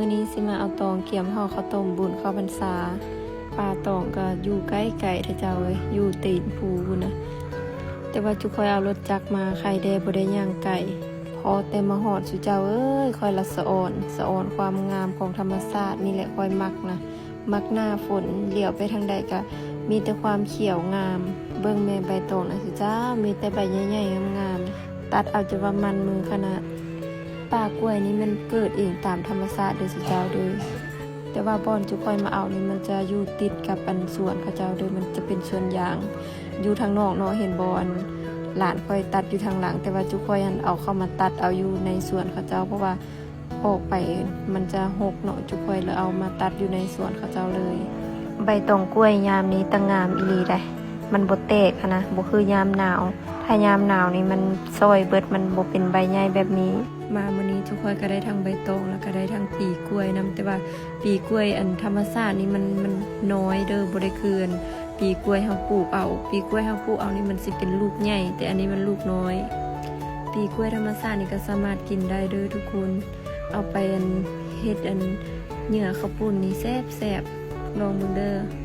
ມື້ນີ້ຊິມາເອົາຕອງກຽມຫໍ່ເຂົ້າຕົ້ມບຸນເຂົ້າພັນສາ. ປ່າຕອງກໍຢູ່ໃກ້ໆ ເດ້ເຈົ້າເອີຍ, ຢູ່ຕີນພູພຸ້ນນະ. ແຕ່ວ່າຈຸຂ້ອຍເອົາລົດຈັກມາ, ໄຄແດ່ບໍ່ໄດ້ຍ່າງໄກ. ພໍແຕ່ມາຮອດ ຊຸເຈົ້າເອີຍ, ຂ້ອຍລະສະອອນ, ສະອອນຄວາມງາມຂອງທຳມະຊາດ. ນີ້ແຫຼະຂ້ອຍມັກນະ, ມັກໜ້າຝົນ, ຫຼຽວໄປທາງໃດກະມີແຕ່ຄວາມຂຽວງາມ. ເບິ່ງແມ່ໃບຕອງນະ ຊຸເຈົ້າ, ມີແຕ່ໃບໃຫຍ່ໆ ງາມໆ, ຕັດເອົາຈົນວ່າມັນມືຂະໜາດ. ປ່າກ້ວຍນີ້ມັນເກີດເອງຕາມທຳມະຊາດເດີ ຊຸເຈົ້າເດີ. ແຕ່ວ່າບ່ອນຈຸຂ້ອຍມາເອົານີ້ ມັນຈະຢູ່ຕິດກັບອັນສວນເຂົາເຈົ້າເດີ, ມັນຈະເປັນສວນຢາງຢູ່ທາງນອກເນາະ. ເຫັນບໍ່ ອັນຫຼານຂ້ອຍຕັດຢູ່ທາງຫຼັງ, ແຕ່ວ່າຈຸຂ້ອຍຫັ້ນເອົາເຂົ້າມາຕັດເອົາຢູ່ໃນສວນເຂົາເຈົ້າ, ເພາະວ່າອອກໄປມັນຈະຮົກເນາະ, ຈຸຂ້ອຍເລີຍເອົາມາຕັດຢູ່ໃນສວນເຂົາເຈົ້າເລີຍ. ໃບຕອງກ້ວຍຍາມນີ້ຕະງາມອີ່ຫຼີໃດ, ມັນບໍ່ແຕກຫັ້ນນະ, ບໍ່ຄືຍາມໜາວ. ຖ້າຍາມໜາວນີ້ມັນຊ້ອຍເບິດ, ມັນບໍ່ເປັນໃບໃຫຍ່ແບບນີ້. ມາມື້ນີ້ຈຸຂ້ອຍກໍໄດ້ທັງໃບຕອງ ແລ້ວກໍໄດ້ທັງປີກ້ວຍນຳ, ແຕ່ວ່າປີກ້ວຍອັນທຳມະຊາດນີ້ມັນ ມັນນ້ອຍເດີ, ບໍ່ໄດ້ຄືອັນປີກ້ວຍເຮົາປູກເອົາ. ປີກ້ວຍເຮົາປູກເອົານີ້ມັນຊິເປັນລູກໃຫຍ່, ແຕ່ອັນນີ້ມັນລູກນ້ອຍ. ປີກ້ວຍທຳມະຊາດນີ້ກໍສາມາດກິນໄດ້ເດີທຸກຄົນ, ເອົາໄປອັນເຮັດອັນເຫຍື່ອເຂົ້າປຸ້ນນີ້ແຊບໆ, ລອງເບິ່ງເດີ.